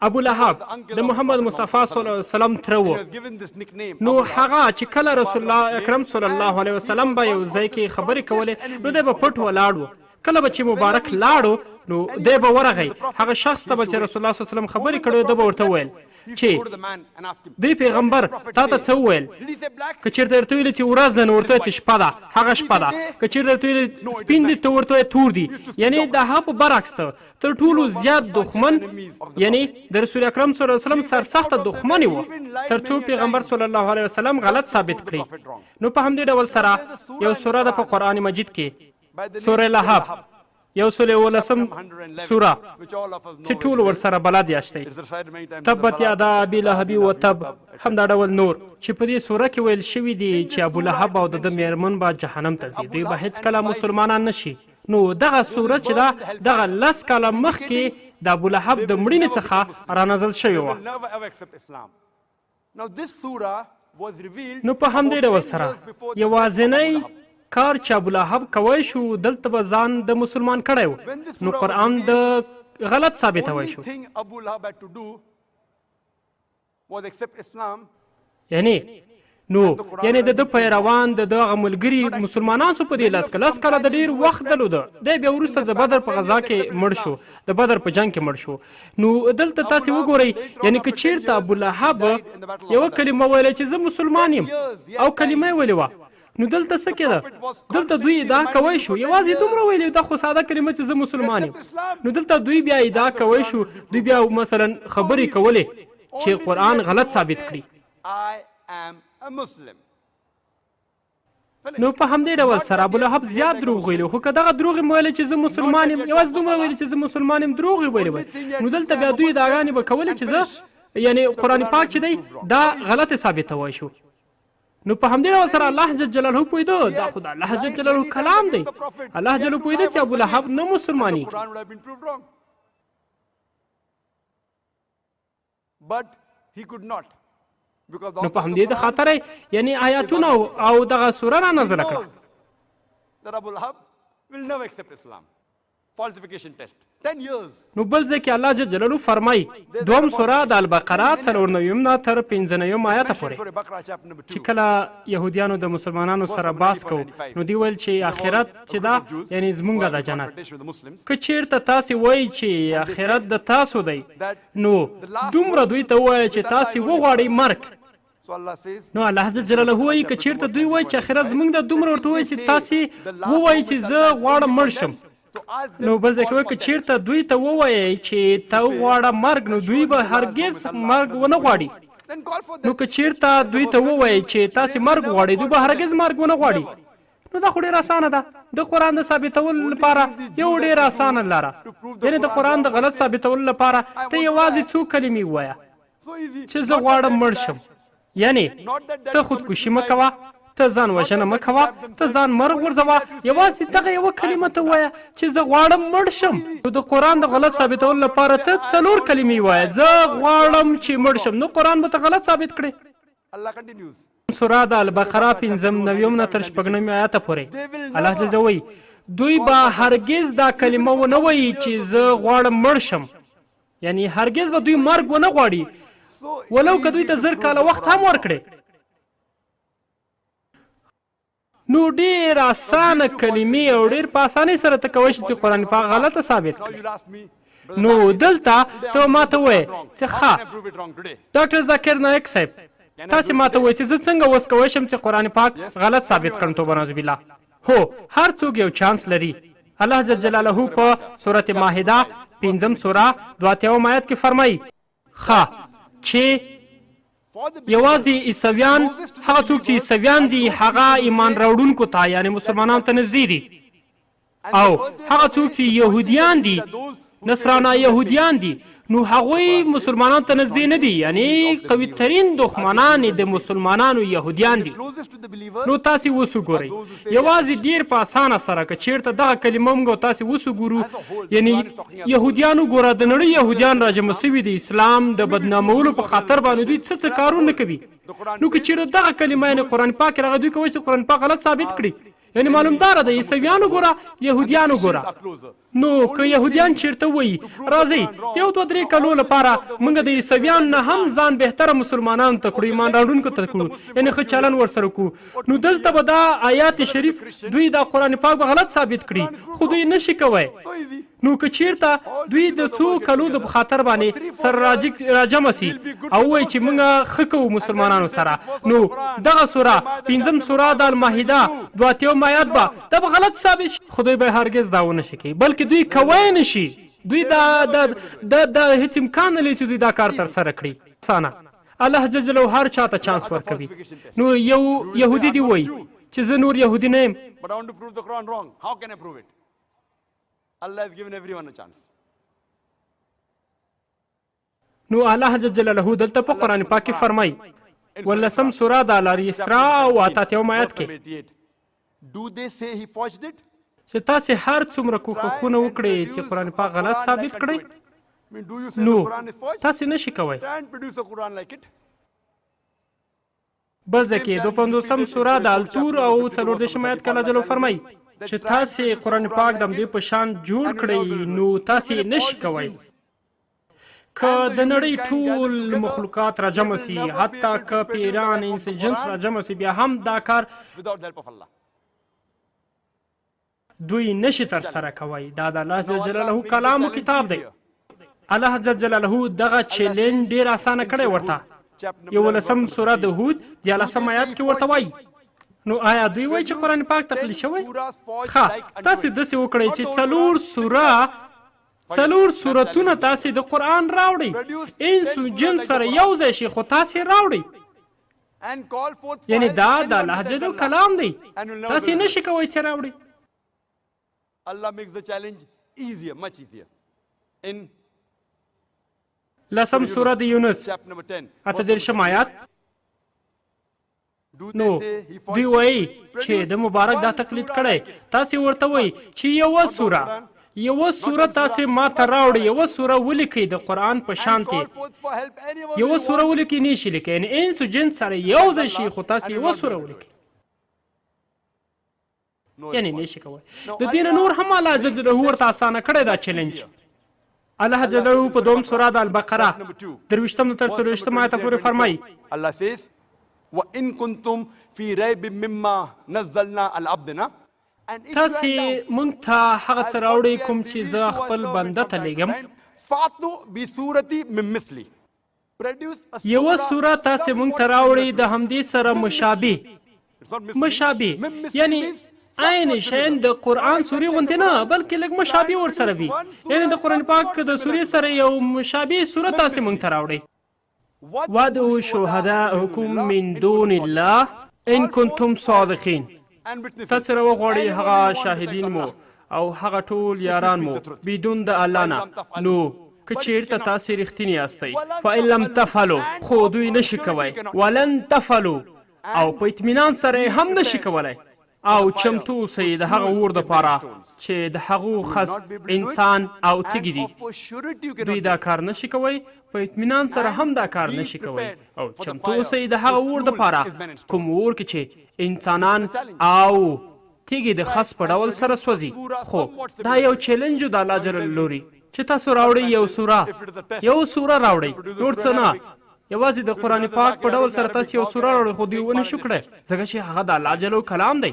ابو لهب د محمد مصطفی صلی الله علیه وسلم تره و. نو هغه چې کله رسول الله اکرم صلی الله علیه وسلم به یو ځای کې خبرې کولې نو دی به پټ ولاړ و. کله به چې مبارک لاړو نو دی به ورغی هغه شخص ته به چې رسول الله صلی الله علیه وسلم خبرې کړې ده به ورته وویل چې دی پیغمبر تا ته څه وویل؟ که چېرته درته ویلي چې ورځ ده نو ورته وایه چې شپه ده، هغه شپه ده. که چېرته درته ویلي سپین دي ته ورته وایه تور دي. یعنې د هغه په برعکس ته تر ټولو زیات دښمن یعنی د رسول اکرم صلی الله علیه وسلم سرسخته دښمن و تر څو پیغمبر صلی الله علیه وسلم غلط ثابت کړي. نو په همدې ډول سره یو سوره ده په قرآن مجید کې سوره لهب یو سل یولسم سوره چې ټول ورسره بلد یاستئ، تبت یدا ابي لهب و تب، همدا ډول نور چې په دې سوره کې ویل شوي دي چې ابو لهب او د ده میرمن به جهنم ته ځي، دوی به هیڅکله مسلمانان نه شي. نو دغه سوره چې ده دغه لس کاله مخکې د ابو لهب د مړینې څخه رانازل شوې وه. نو په همدې ډول سره یوازینی کار چې ابو لهب کوی شو دلته به ځان د مسلمان کړی و، نو قرآن د غلط ثابتوی شو. یعنی نو یعنی د ده پیروان د ده هغه ملګري مسلمانان سو په دې لس کاله د ډیر وخت درلوده. دی بیا وروسته د بدر په غزا کې مړ شو، د بدر په جنګ کې مړ شو. نو دلته تاسې وګورئ یعنی که چیرته ابو لهب یوه کلمه ویله چې زه مسلمان یم او کلمه یې ویلې وه، نو دلته څه کېده؟ دلته دوی ادعا کوی شو، یوازې دومره ویلي دا خو ساده کلمه چې زه مسلمان یم. نو دلته دوی بیا ادعا کوی شو، دوی بیا مثلا خبرې کولې چې قرآن غلط ثابت کړي. نو په همدې ډول سره ابو لهب زیات دروغ ویلي، خو که دغه دروغ یې ویلي چې زه مسلمان یم، یوازې دومره ویلي چې زه مسلمان یم، دروغ یې ویلي وای، نو دلته بیا دوی ادعاګانې به کولې چې زه یعنی قرآن پاک چې دی دا غلط ثابتوی شو. نو په همدې ډول سره الله جل جلاله پوهېده دا خو د الله جل جلاله کلام دی. الله جل پوهېده چې ابو لهب نه مسلمانېږي. نو په همدې د خاطر یعنی آیاتونه او دغه سوره را نازله کړه. نو بل ځای کې الله جل جلاله فرمایي، دوم سوره د البقره څلور نویم نه تر پنځه نویم آیته پورې، چې کله یهودیانو د مسلمانانو سره بحث کو نو دوی ویل چې آخرت چې ده یعنی زمونږ ده جنت، که چیرته تاسې وایئ چې آخرت د تاسو دی نو دومره دوی ته ووایه چې تاسې وغواړئ مرګ. نو الله جل جلاله وایي که چیرته دوی وایي چې اخرت زمونږ ده دومره ورته ووایي چې تاسې ووایي چې زه غواړم مړ شم. نو بل ځای کې وایي که چیرته دوی ته ووایئ چې ته وغواړه مرګ نو دوی به هرګز مرګ ونه غواړي. نو که چیرته دوی ته ووایئ چې تاسې مرګ غواړئ دوی به هرګز مرګ ونه غواړي. نو دا خو ډېره اسانه ده د قرآن د ثابتولو لپاره یو ډېره اسانه لاره، یعنې د قرآن د غلط ثابتولو لپاره ته یوازې څو کلمې ووایه چې زه غواړم مړ شم، یعنې ته خودکشي مه کوه، ته ځان وژنه مه کوه، ته ځان مه غورځوه، یوازې دغه یوه کلمه ته ووایه چې زه غواړم مړ شم. نو د قرآن د غلط ثابتولو لپاره ته څلور کلمې ووایه، زه غواړم چې مړ شم، نو قرآن به ته غلط ثابت کړې. سوره د البقره پنځم نویم نه تر شپږ نوي آیته پورې الله جل جلاله وایي، دوی به هرګز دا کلمه ونه وایي چې زه غواړم مړ شم، یعنی هرګز به دوی مرګ ونه غواړي ولو که دوی ته 1000 کاله وخت هم ورکړې. نو ډېر اسانه کلمې او ډېر په اسانۍ سره ته کوی شې چې قرآن پاک غلطه ثابت کړې. نو دلته ته ما ته وایې چې ښه ډاکټر ذاکر نایک صاحب تاسې ما ته وایې چې زه څنګه اوس کوی شم چې قرآن پاک غلط ثابت کړم؟ توبه نعوذ بالله. هو هر څوک یو چانس لري. الله جل جلاله په سورة ماهده پنځم سوره 82 آیت کې فرمایي، ښه چې یوازې عیسویان، هغه څوک چې عیسویان دي هغه ایمان راوړونکو ته یعنې مسلمانانو ته نږدې دي، او هغه څوک چې یهودیان دي، نصرانا یهودیان دي، نو هغوی مسلمانانو ته نږدې نه دي، یعنې قوي ترین دښمنان د مسلمانانو یهودیان دي. نو تاسې اوس وګورئ یوازې ډیر په اسانه سره که چیرته دغه کلمه موږ او تاسې اوس وګورو، یعنې یهودیان وګوره، د نړۍ یهودیان راجمع شوي دي اسلام د بدنامولو په خاطر باندې دوی څه څه کارونه کوي. نو که چیرته دغه کلمه یعنې قرآن پاک راغی دوی کولی شي قرآن پاک غلط ثابت کړي، یعنې معلومداره ده عیسویان وګوره یهودیان وګوره. نو که یهودیان چیرته وایي، راځئ د یو دوه درې کلو لپاره موږ د عیسویانو نه هم ځان بهتره مسلمانانو ته کړو، ایمان راوړونکو ته کړو، یعنې ښه چلن ورسره کړو، نو دلته به دا آیات شریف دوی دا قرآن پاک به غلط ثابت کړي، خو دوی نشي کوی. نو که چیرته دوی د څو کلو د په خاطر باندې سره راجمع سي او ووایي چې موږ ښه کوو مسلمانانو سره، نو دغه سوره پنځم سوره د الماهده 82 آیات به دا به غلط ثابت شي. خو دوی به هرګز دا ونه شي کوي، بلکې دوی کوی نه شي. دوی دا دا دا دا هیڅ امکان نه لري چې دوی دا کار ترسره کړي. اسانه الله جل جلاله هر چا ته چانس ورکوي. نو یو یهودي دې ووایي چې زه نور یهودي نه یم. نو الله جل جلاله دلته په قرآن پاک کې فرمایي، ولسم سوره د الاسراء او 88 آیت کې، چې تاسې هر څومره کوښښونه وکړئ چې قرآن پاک غلط ثابت کړئ، نو تاسې نشئ کوی. بل ځای کې 52 سوره د الطور او 34 آیت کې الله جل فرمایي چې تاسې قرآن پاک د همدې په شان جوړ کړئ، نو تاسې یې نشئ کوی. که د نړۍ ټول مخلوقات راجمع سي، حتی که پیران، انس جنس راجمع سي، بیا هم دا کار دوی نشي ترسره کوی. دا د الله جل جلاله کلام او کتاب دی. الله جل جلاله دغه چیلنج ډیر اسانه کړی ورته. 11 سوره د هود 13 آیات کې ورته وایي. نو آیا دوی وایي چې قرآن پاک تقلید شوی؟ ښه، تاسې داسې وکړئ چې څلور سورتونه تاسې د قرآن راوړئ، انس و جن سره یو ځای شي، خو تاسې راوړئ. یعنی دا د الله جل کلام دی، تاسې نشئ کوی چې راوړئ. لسم سوره د یونس 38 آیات. نو دوی وایي چې د مبارک دا تقلید کړی، تاسې ورته وایي چې یوه سوره یوه سوره تاسې ما ته راوړئ، یوه سوره ولیکئ د قرآن په شانتې، یوه سوره ولیکئ، نه شي لیکئ، یعنې انس و جن سره یو ځای شي، خو تاسې یوه سوره ولیکئ، یعنې نه شي کوی. د دې نه نور هم الله جل جلاله ورته اسانه کړی دا چیلنج. الله جل جلاله په دوم سوره د البقره 23 تر 24 آیته پورې فرمایي، الله says وان کنتم فی ریب مما نزلنا علی عبدنا. تاسې مونږ ته هغه څه راوړئ کوم چې زه خپل بنده ته لیږم. یوه سوره تاسې مونږ ته راوړئ د همدې سره مشابه، مشابه یعنی عین شین د قرآن سورې غوندې نه، بلکې لږ مشابه ورسره وي، یعنی د قرآن پاک د سورې سره یو مشابه سوره تاسې مونږ ته راوړئ. وادعوا شهداءکم من دون الله ان کنتم صادقین. تاسې راوغواړئ هغه شاهدین مو او هغه ټول یاران مو بدون د الله نه، نو که چیرته تاسې رښتیني یاستئ. فان لم تفعلوا، خو دوی نشي کوی، ولن تفعلوا، او په اطمینان سره یې هم نشي کولی، او چمتو اوسئ د هغه اور دپاره چې د هغو خس انسان او تیږې دي. دوی دا کار نشي کوی، په اطمینان سره هم دا کار نشي کوی، او چمتو اوسئ د هغه اور دپاره کوم اور کې چې انسانان او تیږې د خس په ډول سره سوځي. خو دا یو چیلنج د الله جل لوري چې تاسو راوړئ یو سوره، یو سوره راوړئ، نور څه نه، یوازې د قرآن پاک په ډول سره تاسو یو سوره راوړئ، خو دوی ونه شو کړی، ځکه چې هغه د الله جل کلام دی.